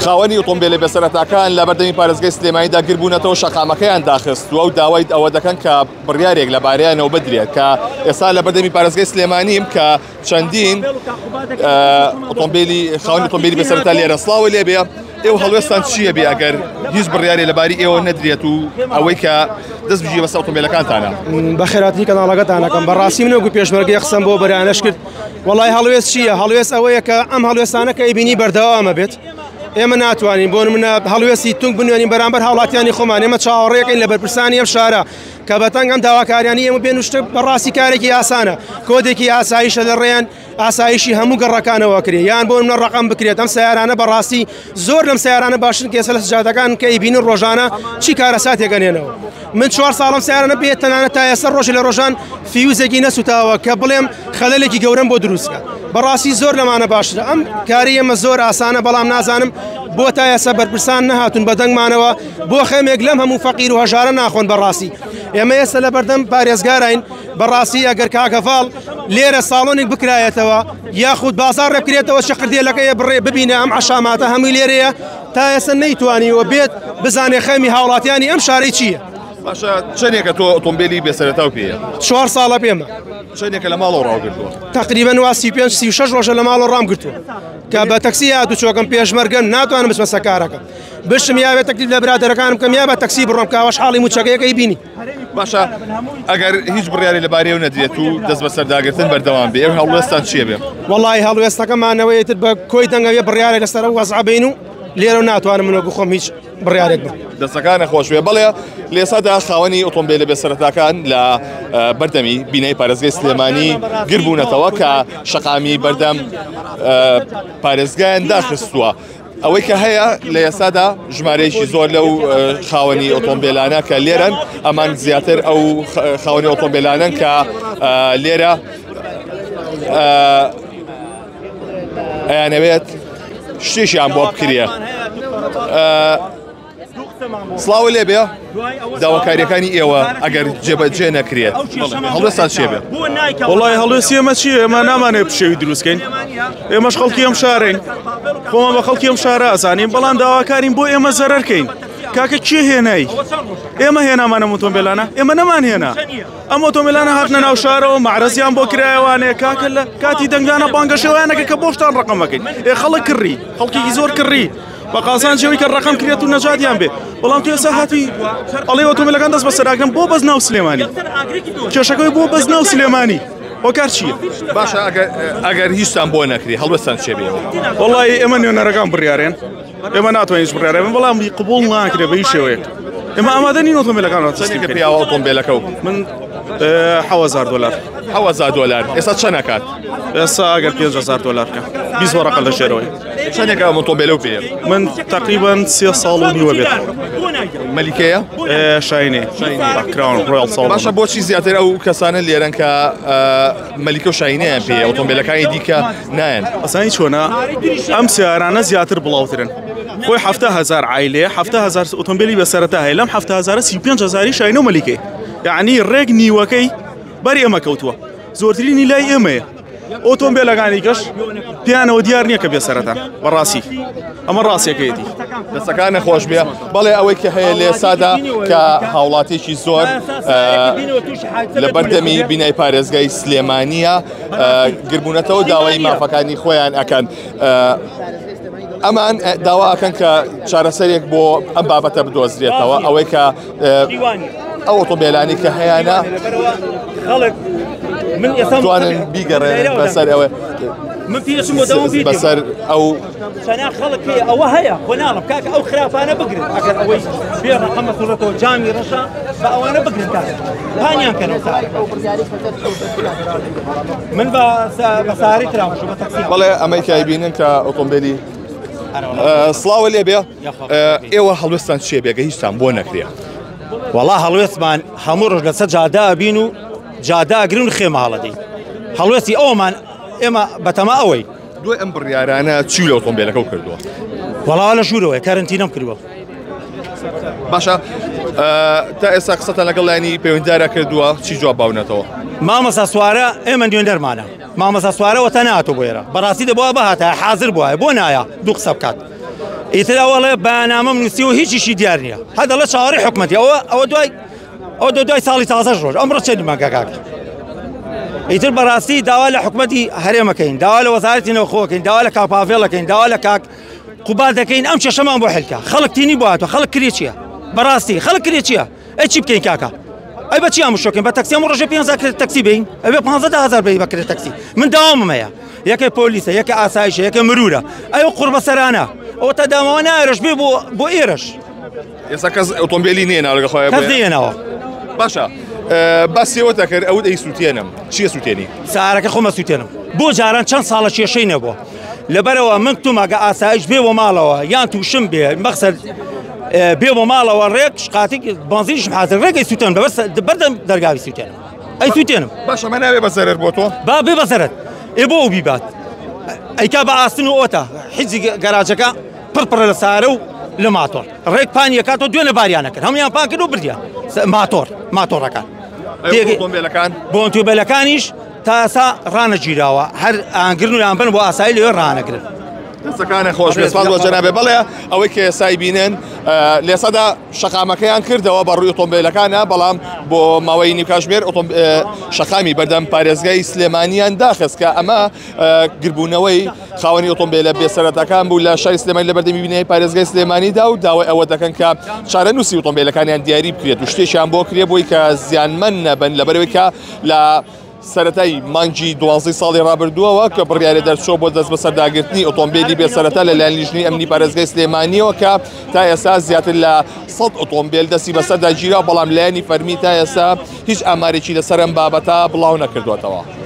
خاوەنی ئۆتۆمبیلە بێسەرەتاکان لە بەردەمی پارێزگای سلێمانیدا گربوونەتەوە، شەقامەکەیان داخستووە و داوای ئەوە دەکەن کە بڕیارێک لەبارەیانەوە بدرێت. کە ئێستا لە بەردەمی پارێزگای سلێمانیم کە چەندین ئۆتۆمبیلی خاوەنی ئۆتۆمبیلی بێسەرەتا لێرە. سڵاوە لێبێ، ئێوە هەڵوێستان چییە بێ ئەگەر هیچ بڕیارێ لەباری ئێوە نەدرێت و ئەوەی کە دەست بگیرێ بەسەر ئۆتۆمبیلەکانتانە؟ بەخێراتنی کەناڵەکەتانەکەم. بەڕاستی من وەکو پێشمەرگەی قسەم بۆ بەرانەش کرد. وەڵای هەڵوێست چییە؟ هەڵوێست ئەوەیە کە ئەم هەڵوێستانە کە ئەیبینی بەردەوامە بێت. ئێمە ناتوانین بۆ نمونە هەڵوێستی تونگ بنوێنین بەرامبەر هاوڵاتیانی خۆمان. ئێمە چاوەڕێکین لە بەرپرسانی ئەم شارە کە بەتەنگ ئەم داواکاریانی ئێمە بێن و شتە بەڕاستی کارێکی ئاسانە، کۆدێکی ئاساییشە لە ڕێیان ئاسایشی هەموو گەڕەکانەوە کرێ، یان بۆ منە ڕقم بکرێت. ئەم سیارانە بەڕاستی زۆر لەم سیارانە باشن کە ئێستا لە سجادەکان کە ئەیبینن ڕۆژانە چی کارەساتێک ئەنێنەوە. من 4 ساڵم سیارانە پێ تەنانەت تا ئێستا ڕۆژی لە ڕۆژان فیوزێکی نەسوتاوە کە بڵێم خەلەلێکی گەورەم بۆ دروستکە. بەڕاستی زۆر لەمانە باشترە. ئەم کاری ئێمە زۆر ئاسانە، بەڵام نازانم بۆ تا ئێستا بەرپرسان نەهاتون بە دەنگمانەوە، بۆ خەمێک لەم هەموو فەقیر و هەژارە ناخۆن. بەڕاستی ئێمە ئێستا لە بەردەم پارێزگاراین. بەڕاستی ئەگەر کاکەڤاڵ لێرە ساڵۆنێک بکرایەتەوە یاخود بازار ڕێبکرێتەوە شەقردێلەکەیە بڕێ ببینە ئەم عەشاماتە هەمووی لێرەیە، تا ئێستا نەیتوانیوە بێت بزانێ خەمی هاوڵاتیانی ئەم شارەی چییە. باشە چەندێکە تۆ ئۆتۆمبیلی بێسەرەتاو پێیە؟ 4 ساڵە پێمە. چەندێکە لە ماڵەوە ڕاوگرتووە؟ تقریبا وا 35 36 ڕۆژە لە ماڵەوە ڕام گرتووە کە بە تەکسی هاتوو چۆکەم، پێشمەرگەم، ناتوانم بچمە سەکارەکەم، بشم یاوێ تەکلیف لە برادەرەکانم بکەم یا بە تەکسی بڕۆم کاوەش حاڵی موچەکەیەکەی بینی. باشە ئەگەر هیچ بڕیارێ لەبارەیەوە نەدرێت و دەست بەسەرداگرتن بەردەوام بێ، ئێوە هەڵوێستان چییە بێ؟ وەڵی هەڵوێستەکەمانەوەی تر بە کۆی دەنگەوێ بڕیارێک لەسەر ئەو وەزعە بین و لێرە ناتوانم من وەکو خۆم هیچ بڕیارێک بم. دەستەکانە خۆش بێ. بەڵێ لێسادا خاوەنی ئۆتۆمبیلە بێسەرەتاکان لە بەردەمی بینای پارێزگای سلێمانی گربوونەتەوە کە شەقامی بەردەم پارێزگایان داخستووە. ئەوەی کە هەیە لە ئێستادا ژمارەیەکی زۆر لەو خاوەنی ئۆتۆمبیلانە کە لێرن، ئەمان زیاتر ئەو خاوەنی ئۆتۆمبیلانن کە لێرە ئەیانەوێت شتێکیان بۆ بکرێ. سڵاو لێبێ، داواکاریەکانی ئێوە ئەگەر جێبەجێ نەکرێت هەڵوێستان چییە بێ؟ وەڵای هەڵوێستی ئێمە چییە؟ ئێمە نامانەوێت پشێوی دروستکەین، ئێمەش خەڵکی ئەم شارین، خۆمان بە خەڵکی ئەم شارە ئەزانین، بەڵام داواکارین بۆ ئێمە زەرەرکەین. کاکە کێ هێنای؟ ئێمە هێنامان ئەم ئۆتۆمبیلانە؟ ئێمە نەمان هێنا. ئەم ئۆتۆمبیلانە هاتنە ناو شارەوە، مەعرەزیان بۆ کرایەوانەیە. کاکە لە کاتی دەنگدانە بانگەشەوەیانەکە کە بۆشتان ڕقەمەکەین. ئێ خەڵک کڕی، خەڵکێکی زۆر کڕی بە قازانجەوەی کە ڕقم کرێت و نەجاتیان بێ. بەڵام تو ئێستا هاتی ئەڵێ ئۆتۆمبیلەکان دەست بەسەراگرن بۆ بەس ناو سلێمانی. کێشەکەی بۆ بەس ناو سلێمانی هۆکار چییە؟ باشە ئەگەر هیچتان بۆ نەکرێ هەڵوێستان چییە بێ؟ وەڵای ئێمە نوێنەرەکان بڕیارێن، ئێمە ناتوانین هیچ بڕیارێ بن، بەڵام قبوڵ ناکرێ بە هیچ شێوەیەک. ئێمە ئامادە نین ئۆتۆمبیلەکان چەندێکە پیاوە ئۆتۆمبیلەکە و؟ من 7000 دلار. 7000 دلار ئێستا چەند ئەکات؟ ئێستا ئەگەر 5000 دلار بکە 20 وەرەقە لە ژێرەوەی. چەندێکە ئەم ئۆتۆمبیلە و پێیە؟ من تقریبا 3 ساڵ و نیوە بێت. مەلیکەیە؟ شاینێ. کراون ڕۆیاڵ ساڵ. باشە بۆچی زیاتر ئەو کەسانە لێرەن کە مەلیکە و شاینەیان پێیە، ئۆتۆمبیلەکانی دیکە نایەن؟ ئەسانی چۆنە ئەم سیارانە زیاتر بڵاوترن. خۆی 70,000 عیلەیە، 70,000 ئۆتۆمبیلی بەسەرەتا هەیە، لەم 70,000 35,000 شاینە و مەلیکەی. یعنی ڕێک نیوەکەی بەر ئێمە کەوتووە، زۆرترینی لای ئێمەیە. ئۆتۆمبیلەکانی کەش پیانەوە دیار نییە کە بێسەرەتان. بەڕاستی ئەمە ڕاستیەکەیەتی. دەستەکانە خۆش بێ. بەڵێ ئەوەی کە هەیە لێسادا کە هاوڵاتێکی زۆر لە بەردەمی بینای پارێزگای سلێمانیە گربوونەتەوە داوای مافەکانی خۆیان ئەکەن. ئەمان داوا ئەکەن کە چارەسەرێک بۆ ئەم بابەتە بدۆزرێتەوە، ئەوەی کە ئەو ئۆتۆمبیلانی کە هەیەە توانن بیگەڕێنن بەسەر ئەوە من پێشم بۆ دەوم بیت بەسەر ئەو چەنا خەڵک هەیە ئەوە هەیە خۆ ناڵم کاکە ئەو خراپانە بگرن، ئەگەر ئەوەی بێ ڕەقەمە سوڕەتەوە جامی ڕەشە بە ئەوانە بگرن تا پانیان کەنەوە. من بە ساری ترامشو بە تەکسی. بەڵێ ئەمەی کە ئەیبینن کە ئۆتۆمبیلی سڵاوە لێبێ، ئێوە هەڵوێستان چییە بێگە هیچتان بۆ نەکرێ؟ وەڵا هەڵوێستمان هەموو ڕۆژ لەسەر جادا ئەبین و جادا ئەگرن و خێمە هەڵەدەین. هەڵوێستی ئەومان ئێمە بەتەما ئەوەی. دوای ئەم بڕیارانە چی لە ئۆتۆمبیلەکە کردووە؟ وەڵا لە ژوورەوەی کەرنتینەم کردووە. باشە تا ئێستا قسەتان لەگەڵ لایەنی پەیوەندیدارە کردووە، چی جواب باونەتەوە؟ مامۆستا سوارە ئێمە نوێنەرمانە، مامۆستا سوارە وەتە نهاتۆ بۆ ئێرە. بەڕاستی دەبووە بەهاتە حاضر بووایە، بۆ نایە دوو قسە بکات. ئیتر ئەوەڵێ بەیاننامەم نووسی و هیچیشی دیار نییە هەر دەڵێ چاوەڕێی حکومەتی ئەوە ئەوە دوای ئەوە دوای ساڵی تازەش ڕۆژ ئەمڕۆ چەند مانگە کاکە ئیتر بەڕاستی داوا لە حکومەتی هەرێمەکەین داوا لە وەزارەتی نەوخۆکەین داوا لە کاک پاڤێڵەکەین داوا لە کاک قوباد دەکەین ئەم کێشەمان بۆ حلکە خەڵک تینی بۆ هاتووە خەڵک کرێ چییە بەڕاستی خەڵک کرێ چییە ئەی چی بکەین کاکە ئەی بە چی ئەم شۆکەین بە تەکسی ئەم ڕۆژێ 5 کرێ تەکسی بین ئەبێ 15000 بی بە کرێ تەکسی من داوامم هەیە یەکێ پۆلیسە یەکێ ئاسایشە یەکێ مرورە ئەی قوڕبەسەرانە ئەوە تا دامەوە نایرش بێ بۆ بۆ ئێرەش ئێستا کەس ئۆتۆمبیلی نییە ناوەگە خۆی کەس نێنەوە باشە باسی ئەوە دەکرد ئەوت ئەی سووتێنم چیە سووتێنی سارەکە خۆمە سووتێنم بۆ جاران چەند ساڵە کێشەی نەبووە لەبەرەوە من توماگە ئاسایش بێ بۆ ماڵەوە یان تووشم بێ مەخسەر بێ بۆ ماڵەوە ڕێک شقاتێک بەنزینیشم حازر ڕێگەی سووتێن بەس بەردەم دەرگاوی سووتێنم ئەی سووتێنم باشە مە ناوێ بە زەرەر بۆ تۆ با بێ بە زەرەر ئێ بۆ ئەو بیبات ئەیکا بە ئاسن و ئۆتە حیزی گەراجەکە پڕ پڕە لە سارە و لە ماتۆر ڕێک پانی ئەکاتەوە دوێنێ باریان کرد هەمویان پان کرد و بردیان ماتۆر ماتۆڕەکان ئۆتۆمبیلەکان بۆ ئۆتۆمبیلەکانیش تا ئێستا ڕانەگیراوە هەر ئاگرن و یان بن بۆ ئاسایی لەوێ ڕانەگرن. دەستەکانە خۆش بێ سپاس بۆ جەنابێ بەڵێ ئەوەی کە ئێستای بینن لێسەدا شەقامەکەیان کردەوە بە ڕووی ئۆتۆمبیلەکانە بەڵام بۆ ماوەی نیوکاژمێر شەقامی بەردەم پارێزگای سلێمانیان داخست کە ئەمە گربوونەوەی خاوەنی ئۆتۆمبیلە بێسەرەتاکان بوو لە شاری سلێمانی لە بەردەمی بینای پارێزگای سلێمانیدا و داوای ئەوە دەکەن کە چارەنووسی ئۆتۆمبیلەکانیان دیاری بکرێت و شتێکیان بۆ کرێ بۆی کە زیانمەند نەبن لەبەرەوەی کە لە سەرەتای مانگی دوانزەی ساڵی ڕابردووەوە کە بڕیارە دەرچووە بۆ دەست بەسەرداگرتنی ئۆتۆمبیلی بێسەرەتا لەلایەن لیژنەی ئەمنی پارێزگای سلێمانیەوە کە تا ئێستا زیاتر لە 100 ئۆتۆمبیل دەستی بەسەردا گیرا بەڵام لایەنی فەرمی تا ئێستا هیچ ئامارێکی لەسەر ئەم بابەتە بڵاو نەکردووەتەوە.